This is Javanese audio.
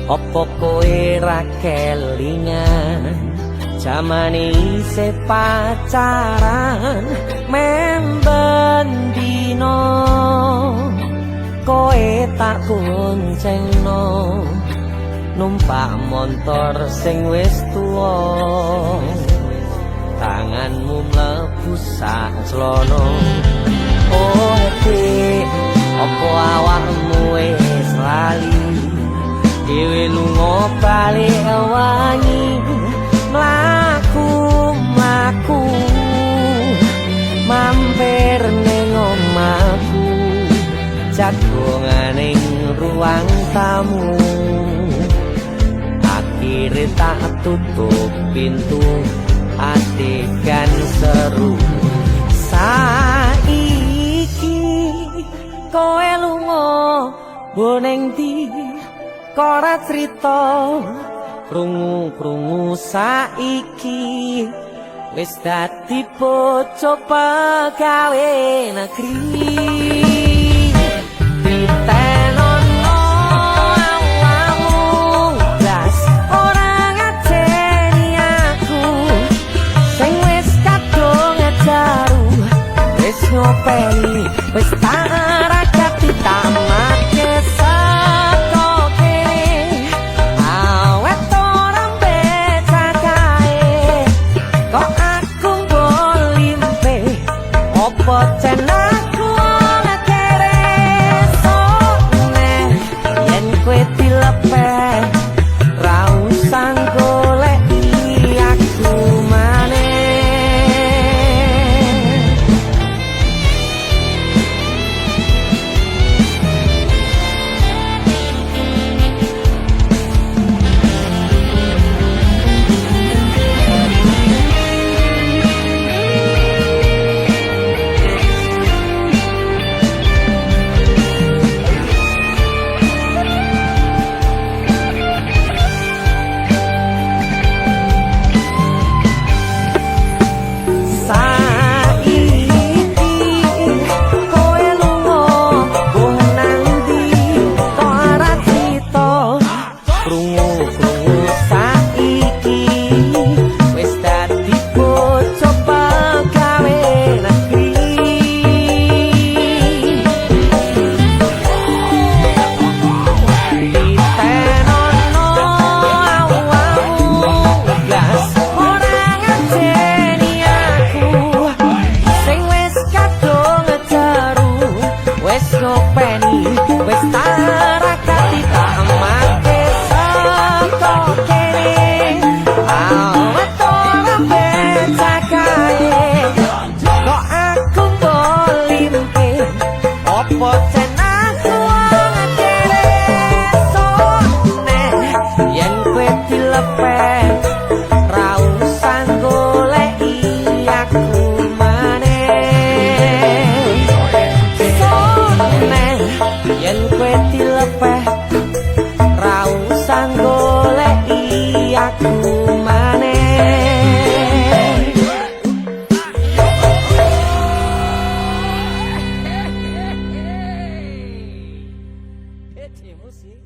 Apa kowe ra kelingan jamane isih pacaran memben dino kowe tak boncengno numpak montor sing wis tuwa tanganmu mlebu sak clono. Oh dik, apa awakmu wis lali dhewe lunga balik wangi mlaku mlaku mampir ning omahku jagongan ning ruang tamu akhire tak tutup pintu adegan seru. Saiki kowe lunga ning ndi kok ora crita krungu-krungu saiki wis dadi bojo pegawe negeri. Titenono awakmu blas ora ngajeni aku sing wis kadung jaru wis ngopeni wis tak rakati tamatke saka kene awet ora becakae kok aku mbolimpe opo cen aku ngekere sone yen kowe dilepeh ra usah goleki aku maneh. Saiki kowe lunga mbuh nang ndi kok ora crita krungu-krungu saiki wis dadi bojo pegawe negeri. Titenono awakmu blas ora ngajeni aku sing wis kadung jeru wis ngopeni wis tak rakati tamatke saka kene awet ora becakae kok aku mbolimpe opo cen aku ngekere sone yen kowe dilepeh ra usah goleki aku maneh sone yen kowe dilepeh ra usah goleki aku maneh. Musik.